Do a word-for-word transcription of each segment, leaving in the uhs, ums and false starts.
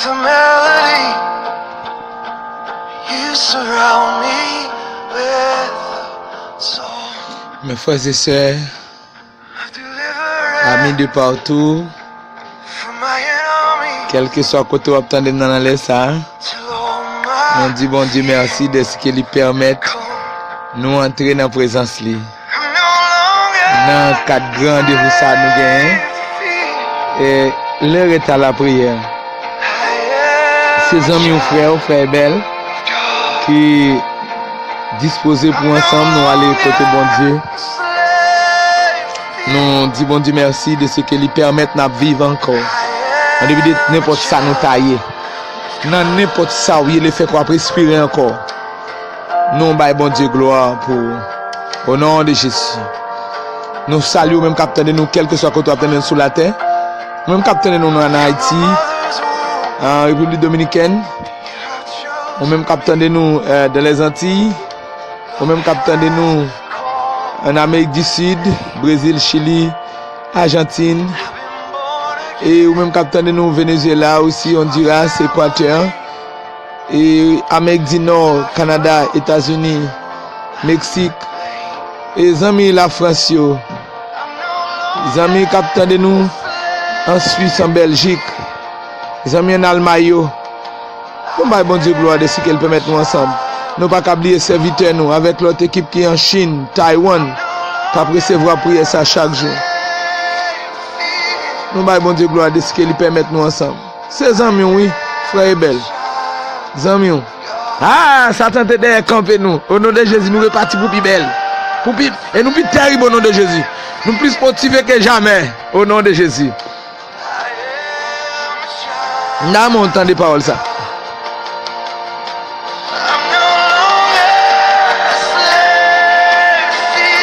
The melody you surround me with a song. Mes frères et sœurs, amis de partout, kèlkeswa kote w ap tande m nan, nan lè sa a, nou di Bondye mèsi dèske li pèmèt nou antre nan prezans li. Nan kad gran randevou sa a nou genyen, e, lè reta lapriyè. Se zanmi w, frè w, frè Ebèl, ki dispoze pou ansanm nou ale kote Bondye. Nou di Bondye mèsi de se ke li pèmèt n ap viv ankò. An depi de nenpòt sa nou ta ye, nan nenpòt sa w ye, lefètke w ap respire ankò. Nou bay Bondye glwa pou, o non de Jezi. Nou salye w menm k ap tande nou, kèlkeswa kote w ap tande nou sou latè. Ou menm k ap tande nou nan Ayiti, an Repiblik Dominikèn. Ou menm k ap tande nou, eh, dans les Antilles. Ou menm k ap tande nou an Amerik di Sid, Brezil, Chili, Ajantin. E ou menm k ap tande nou Venezuela, osi Honduras, Ekwatè. E Amerik di Nò, Kanada, Etazini, Meksik. E zanmi Lafrans yo. Zanmi k ap tande nou an Swis, an Bèljik. Zanmi an Almay yo. Nou bay Bondye glwa de si ke l pèmèt nou ansanm. Nou pa ka bliye sèvitè nou avèk lòt ekip ki an Chin, Taiwan, k ap resevwa priyè sa chak jou. Nou bay Bondye glwa de si ke li pèmèt nou ansanm. Se zanmi w, wi, frè Ebèl. Zanmi w. Ah, Satan te dèyè kanpe nou. O non de Jezi, nou repati pou pi bèl. Pou pi, e nou pi tèrib o non de Jezi. Nou plis motive ke jamè o non de Jezi. M ta renmen w tande pawòl sa.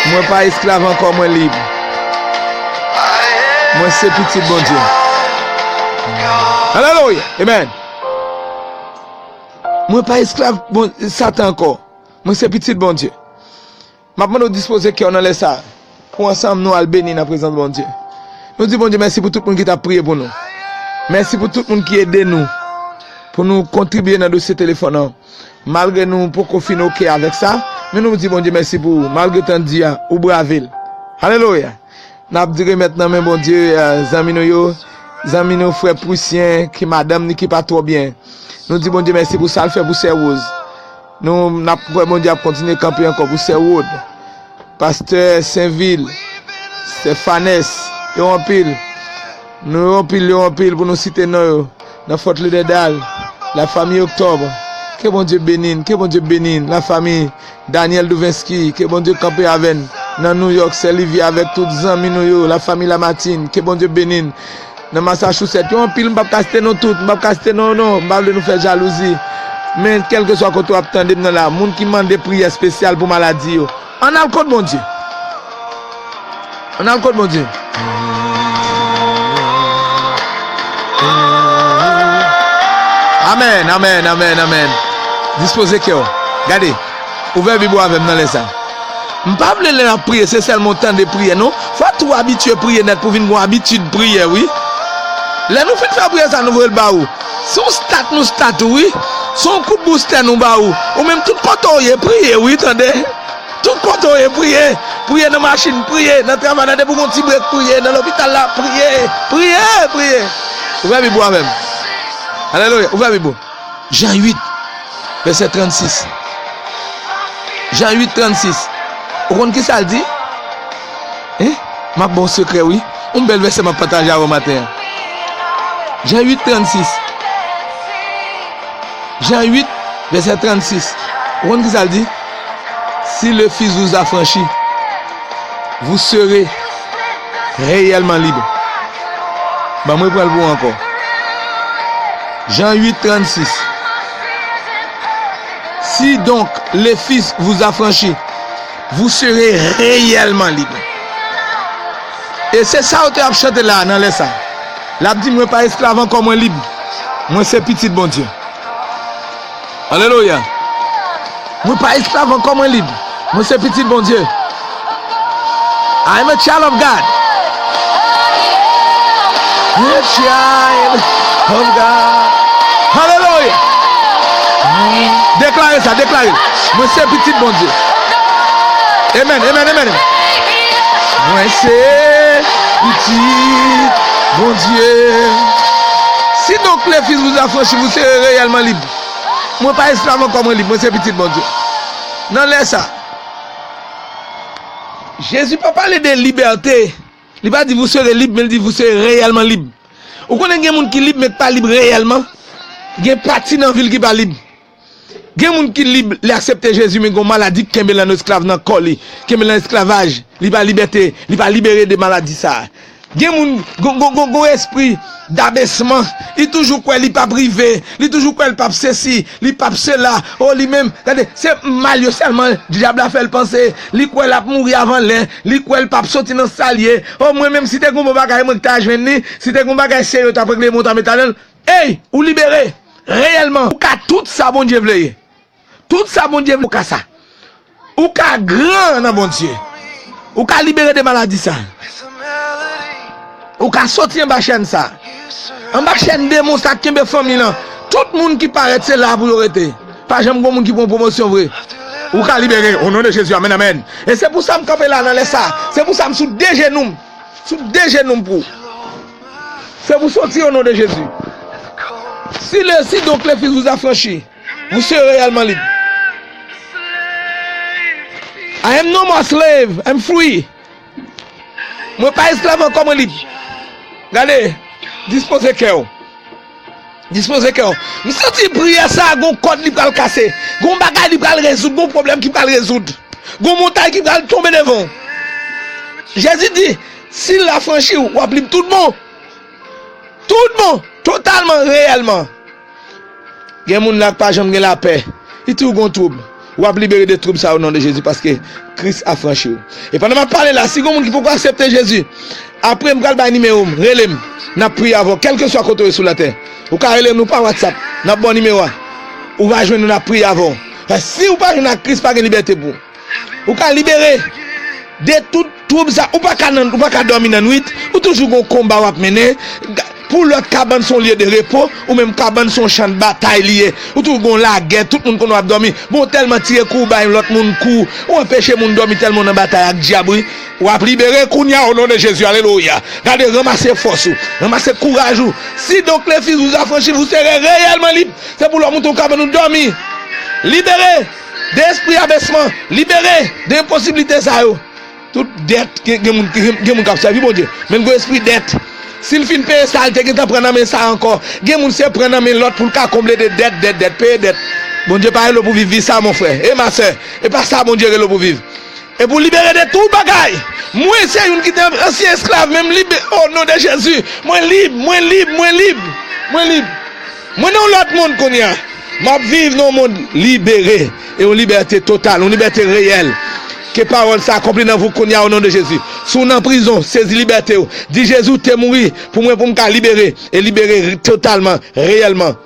Mwen pa esklav ankò, mwen lib. Mwen se pitit Bondye. Alelouya. Amen. Mwen pa esklav bon, Satan ankò. Mwen se pitit Bondye. M ap mande w dispoze kè w nan lè sa a, pou ansanm nou al beni nan prezans Bondye. Nou di Bondye mèsi pou tout moun ki t ap priye pou nou. Mèsi pou tout moun ki ede nou, pou nou kontribye nan dosye telefòn nan. Malgre nou poko fin oke avèk sa, men nou di Bondye mèsi pou ou. Malgre tan di a, ou brave l. Alelouya! N ap di remèt nan men Bondye, eh, zanmi nou yo, zanmi nou frè Prisyen, ki madanm ni ki pa twò byen. Nou di Bondye mèsi pou sa l fè pou sè Woz. Nou, n ap kwè Bondye ap kontinye kanpe ankò pou sè Wod, pastè Senvil, Stefanès, yo anpil. Nou yo anpil, yo anpil pou nou site non yo. Nan Fòt Lodèdal, lafanmi Oktòb. Ke Bondye beni n, ke Bondye beni n, lafanmi Daniel Duvenski, ke Bondye kanpe avè n. Nan Nouyòk, sè Livye avèk tout zanmi nou yo, lafanmi Lamatin, ke Bondye beni n. Nan Massachusetts, yo anpil, m p ap ka site non tout, m p ap ka site non, non, m pa vle nou fè jalouzi. Men kèlkeswa kote w ap tande m nan la, moun ki mande priyè espesyal pou maladi yo, ann al kot Bondye. Ann al kot Bondye. Amèn, amèn, amèn, amèn. Dispoze kè w. Gade, ouvè Bib ou avè m nan lè sa. M pa vle lè n ap priye, se sèlman w tande priyè, non. Fò tou w abitye priye nèt pou vin gon abitid priyè, wi. Lè nou fin fè priyè sa, nou voye l ba ou. Se yon stat nou stat ou, wi. Se yon kout boustè nou ba ou. Ou menm tout kote w ye, priye, wi, tande. Tout kote w ye, priye. Priye nan machin, priye nan travay la, depi w gon ti brek, priye nan lopital la, priye. Priye, priye. Ouvè Bib ou avè m. Alelouya. Ouvè Bib ou. Jan uit, vèsè trannsis. Jan uit, trannsis. Ou konn ki sa l di? Hein? M ap ba w sekrè, wi. Yon bèl vèsè m ap pataje avè w maten an. Jan uit, trannsis. Jan uit, vèsè trannsis. Ou konn ki sa l di? Si le Fils vous affranchit, vous serez réellement libre. Ban mwen pran l pou ou ankò. Jan uit, trannsis. Si donc le Fils vous affranchit, vous serez réellement libre. E se sa yo te ap chante la nan lè sa. L ap di, mwen pa esklav ankò, mwen lib. Mwen se pitit Bondye. Alelouya. Mwen pa esklav ankò, mwen lib. Mwen se pitit Bondye. I am a child of God. A child of God. Deklare sa, deklare. Mwen se pitit Bondye. Amen, amen, amen. Mwen se pitit Bondye. Si donc le Fils vous affranchit, vous serez réellement libre. Mwen pa esklav ankò, mwen lib, mwen se pitit Bondye. Nan lè sa, Jezi pa pale de libète. Li pa di vous serez libre, men li di vous serez réellement libre. Ou konnen gen moun ki lib, men ki pa lib reyèlman? Gen pati nan vi l ki pa lib. Gen moun ki lib, li aksepte Jezi, men gen maladi ki kenbe l an esklav nan kò li, kenbe l an esklavaj. Li pa libète, li pa libere de maladi sa a. Gen moun, gon, gon, gon, gon espri dabesman. Li toujou kwè li p ap rive, li toujou kwè li p ap sesi, li p ap sela. O, li menm, gade, se mal yo sèlman dyab la fè l panse. Li kwè l ap mouri avan lè, li kwè l p ap soti nan sa l ye. O, mwen menm, si te gen yon bon bagay, mwen ki ta jwenn li, si te gen yon bagay serye, yo t ap regle, mwen ta met ladan l. Ey, ou libere, reyèlman. Ou ka tout sa Bondye vle ye. Tout sa Bondye vle, ou ka sa. Ou ka gran nan Bondye. Ou ka libere de maladi sa. Ou ka soti anba chèn sa. Anba chèn demon sa k kenbe fanmi lan. Tout moun ki parèt se la pou yo rete. Pa janm gon moun ki pran pwomosyon vre. Ou ka libere, o non de Jezi, amèn, amèn. E se pou sa m kanpe la nan lè sa. Se pou sa m sou de jenou m. Sou de jenou m pou. Se pou soti, o non de Jezi. Si le, si donc le Fils vous affranchit, vous serez réellement libre. I am no more slave, I'm free. Mwen pa esklav ankò, mwen lib. Gade, dispoze kè w. Dispoze kè w. M santi priyè sa a, gon kòd li pral kase. Gon bagay li pral rezoud, gon pwoblèm ki pral rezoud. Gon montay ki pral tonbe devan w. Jezi di, si l afranchi w, w ap lib tout bon. Tout bon, totalman, reyèlman. Gen moun la k pa janm gen lapè. Li toujou gon twoub. W ap libere de twoub sa o non de Jezi paske Kris afranchi w. E pandan m ap pale la, si gon moun ki poko aksepte Jezi, apre m pral bay nimewo m, rele m. N ap priye avè w, kèlkeswa kote w ye sou latè. Ou ka rele nou pa WhatsApp, n ap ba w nimewo a. Ou va jwenn nou, n ap priye avè w. Paske si w pa jwenn ak Kris, pa gen libète pou ou. Ou ka libere de tout twoub sa. Ou pa ka nan, ou pa ka dòmi nan nwit. Ou toujou gon konba w ap mennen. Ga-, pou lòt, kabann se yon lye de repo. Ou menm, kabann se yon chan batay li ye. Ou toujou gon lagè. Tout moun konn w ap dòmi. Bon, w tèlman tire kou, w bay lòt moun kou. Ou anpeche moun dòmi tèlman w nan batay ak dyab, wi. W ap libere kounye a, o non de Jezi. Alelouya. Gade, ranmase fòs ou. Ranmase kouraj ou. Si donc le Fils vous affranchit, vous serez réellement libre. Se pou lè w monte yon kabann ou dòmi. Libere de espri abesman. Libere de enposiblite sa yo. Tout dèt, gen, gen moun, gen, gen moun k ap sèvi Bondye, men l gen espri dèt. Si l fin peye sa, l te gentan pran nan men sa ankò. Gen moun se pran nan men lòt pou l ka konble de dèt, dèt, dèt, peye dèt. Bondye pa rele w pou viv vi sa, mon frè e ma sè. E pa sa Bondye rele w pou viv. E pou libere de tout bagay. Mwen se youn ki te ansyen esklav, men m libe, o non de Jezi. Mwen lib, mwen lib, mwen lib, mwen lib. Mwen nan yon lòt mond kounye a. M ap viv nan yon mond libere. E yon libète total, yon libète reyèl. Ke pawòl sa akonpli nan vou kounye a, o non de Jezi. Si w nan prizon, sezi libète w. Di Jezi, ou te mouri pou mwen, pou m ka libere. E libere totalman, reyèlman.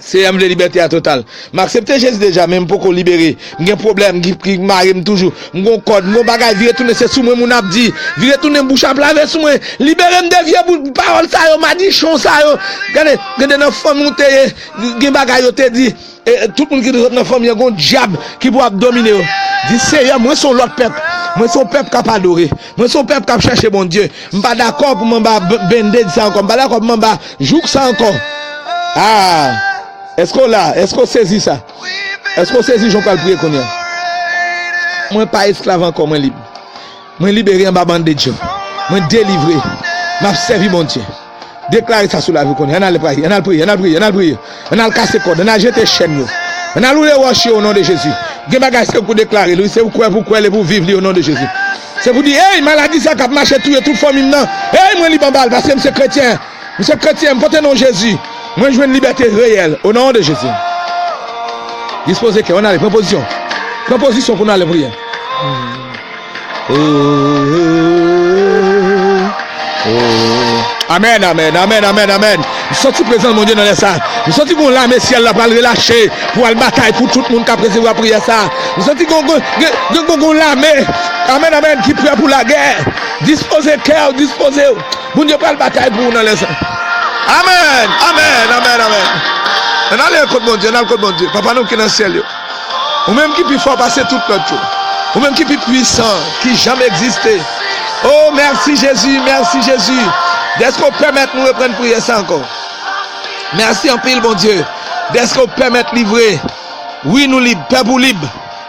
Seyè, m vle libète a total. M aksepte Jezi deja, men m poko libere. M gen pwoblèm ki, ki mare m toujou. M gon kòd, m gon bagay, vire tounen, se sou mwen moun ap di. Vire tounen, bouch ap lave sou mwen. Libere m de vye bou-, pawòl sa yo, madichon sa yo. Gade, gade nan fanmi w te ye, gen bagay yo te di. E, e, tout moun ki sot nan fanmi an, gon dyab ki pou ap domine yo. Di, Seyè, mwen se yon lòt pèp. Mwen se yon pèp k ap adore. Mwen se yon pèp k ap chèche Bondye. M pa dakò pou m anba b-, bandage sa ankò. M pa dakò pou m anba jouk sa ankò. Ah! Èske w la? Èske w sezi sa? Èske w sezi jan w pral priye kounye a? Mwen pa esklav ankò, mwen lib. Mwen libere anba bandage yo. Mwen delivre. M ap sèvi Bondye. Deklare sa sou lavi w kounye a. Ann al priye, ann al priye, ann al priye, ann al priye. Ann al kase kòd, ann al jete chèn yo. Ann al woule wòch yo o non de Jezi. Gen bagay se pou deklare l, wi. Se pou kwè, pou kwè l e pou viv li o non de Jezi. Se pou di, ey, maladi sa k ap mache touye tout fanmi m nan. Ey, mwen lib anba l paske m se kretyen. M se kretyen, m pote non Jezi. Mwen jwenn libète reyèl o non de Jezi. Dispoze kè w, ann ale, pran pozisyon. Pran pozisyon pou n ale priye. Amèn, amèn, amèn, amèn, amèn. M santi prezans Bondye nan lè sa. M santi gon lame syèl la pral relache pou al batay pou tout moun k ap resevwa priyè sa. M santi gon, gon, gon, gon, gon lame. Amèn, amèn, ki prè pou lagè. Dispoze kè w, dispoze w. Bondye pral batay pou ou nan lè sa. Amèn, amèn, amèn, amèn. Ann ale kot Bondye, ann al kot Bondye. Papa nou ki nan syèl yo. Ou menm ki pi fò pase tout lòt yo. Ou menm ki pi pwisan, ki janm egziste. Oh, mèsi Jezi, mèsi Jezi. Dèske w pèmèt nou reprann priyè sa ankò. Mèsi anpil, Bondye. Dèske w pèmèt li vre. Wi, nou lib, pèp ou lib.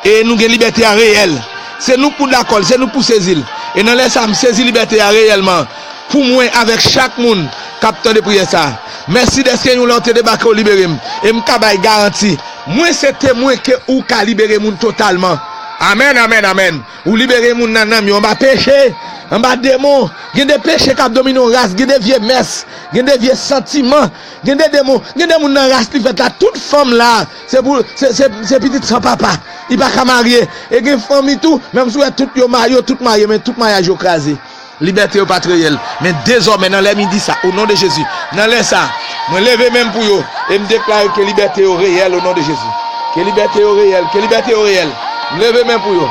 E nou gen libète a reyèl. Se nou k pou dakò l, se nou k pou sezi l. E nan lè sa a, m sezi libète a reyèlman. Pou mwen, avèk chak moun k ap tande priyè sa a. Mèsi dèske yon lè w te debake, w libere m. E m ka bay garanti, mwen se temwen ke ou ka libere moun totalman. Amèn, amèn, amèn. Ou libere moun nan nanm yo, anba peche, anba demon. Gen de peche k ap domine yon ras, gen de vye mès, gen de vye santiman, gen de demon, gen de moun nan ras li fèt la, tout fanm la, se pou, se, se, se pitit san papa. Li pa ka marye. E gen fanmi tou, menm si w wè tout yo marye, yo tout marye, men tout maryaj yo kraze. Libète yo pa t reyèl. Men dezòmè, nan lè midi sa, o non de Jezi, nan lè sa, mwen leve men m pou yo, e m deklare ke libète yo reyèl, o non de Jezi. Ke libète yo reyèl, ke libète yo reyèl. M leve men pou yo.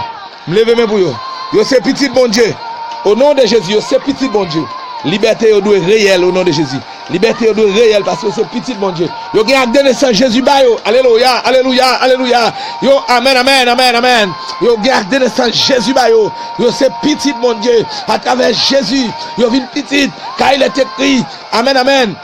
M leve men pou yo. Yo se pitit Bondye. O non de Jezi, yo se pitit Bondye. Libète yo dwe reyèl, o non de Jezi. Libète yo dwe reyèl, paske yo se pitit Bondye. Yo gen ak de nesans Jezi ba yo. Alelouya, alelouya, alelouya. Yo, amèn, amèn, amèn, amèn. Yo gen ak de nesans Jezi ba yo. Yo se pitit Bondye. Atravè Jezi, yo vin pitit. Ka il est écrit. Amèn, amèn.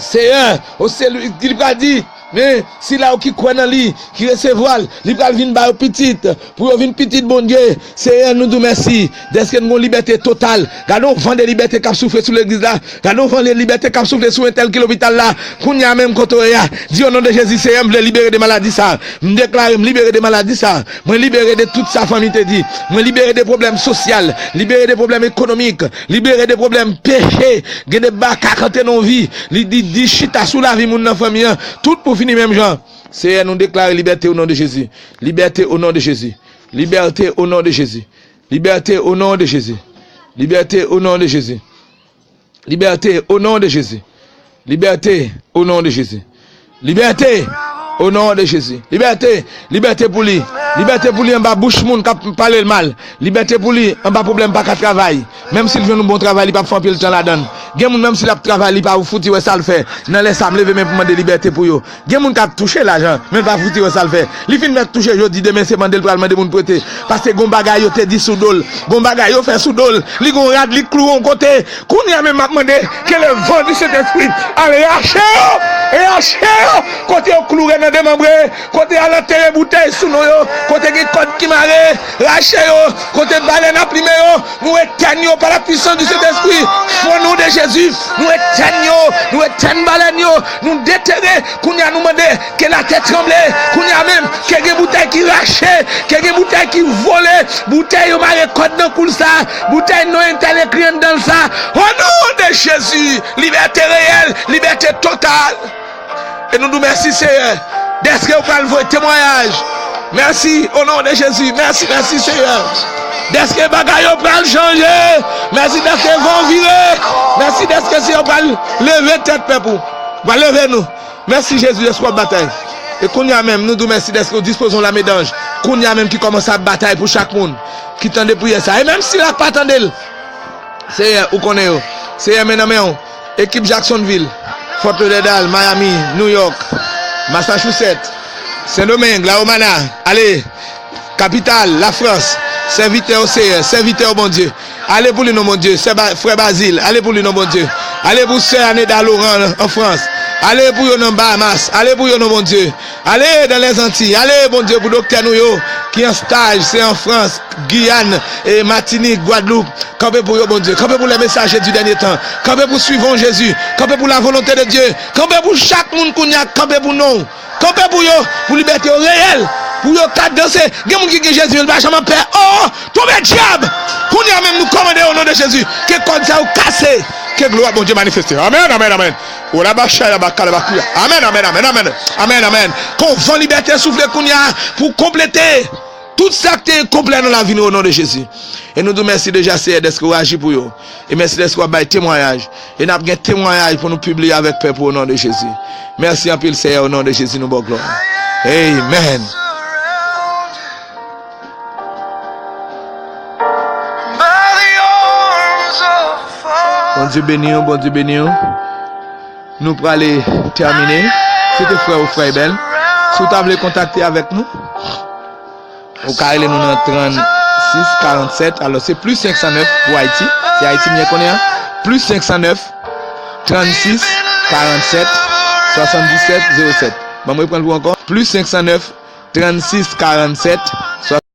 Seyè, o se li, li pral di, men sila yo ki kwè nan li, ki resevwa l, li pral vin ba yo pitit, pou yo vin pitit Bondye. Seyè, nou di w mèsi dèske n gon libète total. Gade yon van de libète k ap soufle sou legliz la. Gade yon van de libète k ap soufle sou entèl ki lopital la. Kounye a menm kote w ye a, di, o non de Jezi, Seyè, m vle libere de maladi sa. M deklare m libere de maladi sa. Mwen libere de tout sa fanmi te di. Mwen libere de pwoblèm sosyal, libere de pwoblèm ekonomik, libere de pwoblèm peche. Gen de baka k antre nan yon vi. Li di, di chita sou lavi moun nan fanmi an. Tout pou fini menm jan. Seyè, nou deklare libète o non de Jezi. Libète o non de Jezi. Libète o non de Jezi. Libète o non de Jezi. Libète o non de Jezi. Libète o non de Jezi. Libète o non de Jezi. Libète o non de Jezi. Libète, libète pou li. Libète pou li anba bouch moun k ap pale l mal. Libète pou li anba pwoblèm pa ka travay. Menm si l jwenn yon bon travay, li p ap fè anpil tan ladan l. Gen moun, menm si l ap travay, li pa fouti wè sa l fè. Nan lè sa, m leve men pou mande libète pou yo. Gen moun k ap touche lajan, men l pa fouti wè sa l fè. Li fin mèt touche jodi, demen se mande l pral mande moun prete. Paske gon bagay yo te di sou do l. Gon bagay yo fè sou do l. Li gon rad, li klouwe yon kote. Kounye a menm m ap mande, ke le van di Sentespri al rache yo. Rache yo. Kote yo klouwe nan demanbre. Kote al antere boutèy sou nou yo. Kote gen kòd ki mare. Rache yo. Kote balèn ap limen yo. Nou etèn yo pa la puissance du Saint-Esprit. O non de Jezi, nou etèn yo, nou etèn balèn yo, nou detere. Kounye a nou mande ke latè tranble. Kounye a menm, ke gen boutèy ki rache, ke gen boutèy ki vole. Boutèy yo mare kòd nan kou l sa. Boutèy non entèl ekri anndan l sa. O non de Jezi, libète reyèl, libète total. E nou di w mèsi, Seyè, dèske w pral voye temwayaj. Mèsi, o non de Jezi. Mèsi, mèsi, Seyè. Dèske bagay yo pral chanje. Mèsi dèske van vire. Mèsi dèske, Seyè, w pral leve tèt pèp ou. W pral leve nou. Mèsi, Jezi, dèske w ap batay. E kounye a menm, nou di w mèsi dèske w dispoze yon lame danj. Kounye a menm ki kòmanse ap batay pou chak moun ki tande priyè sa. E menm sila k pa tande l, Seyè, ou konnen yo. Seyè, men nan men w. Ekip Jacksonville, Fort Lauderdale, Miami, New York, Massachusetts, Sendomeng, La Romana, ale, kapital, Lafrans, sèvitè w, Seyè, sèvitè w, Bondye. Ale pou li, non, Bondye. Sè Ba-, frè Bazil, ale pou li, non, Bondye. Ale pou sè Aneda Laurent an Frans. Ale pou yo nan Bahamas. Ale pou yo, non, Bondye. Ale dans les Antilles. Ale, Bondye, pou doktè nou yo ki an staj, se an Frans, Giyàn, e Matinik, Gwadloup. Kanpe pou yo, Bondye. Kanpe pou les messagers du dernier temps. Kanpe pou Suivons Jésus. Kanpe pou la volonté de Dieu. Kanpe pou chak moun kounye a k kanpe pou non w. Kanpe pou yo, pou libète yo reyèl. Pou yo ka danse. Gen moun ki gen Jezi, men l pa janm ap pè. Oh, tonbe dyab! Kounye a menm, nou kòmande o non de Jezi. Ke kòd sa yo kase. Ke glwa Bondye manifeste. Amèn, amèn, amèn. Olabashaya bakalabakuya. Amèn, amèn, amèn, amèn. Amèn, amèn. Ke yon van libète soufle kounye a pou konplete tout sa k te enkonplè nan lavi nou, o non de Jezi. E nou di w mèsi deja, Seyè, dèske w aji pou yo. E mèsi dèske w ap bay temwayaj. E n ap gen temwayaj pou nou pibliye avèk pèp ou, o non de Jezi. Mèsi anpil, Seyè, o non de Jezi, nou ba w glwa. Amen. Bondye beni w, Bondye beni w. Nou prale tèmine. Rete frè ou frè bèl. Si w ta vle kontakte avèk nou, ou ka rele nou nan trannsis karannsèt. Alò, se plis senk san nèf pou Ayiti. Se Ayiti m ye konnen an. Plis senk san nèf, trannsis karannsèt, swasanndisèt zewo sèt. Ban m reprann pou ankò. Plis senk san nèf, trannsis karannsèt,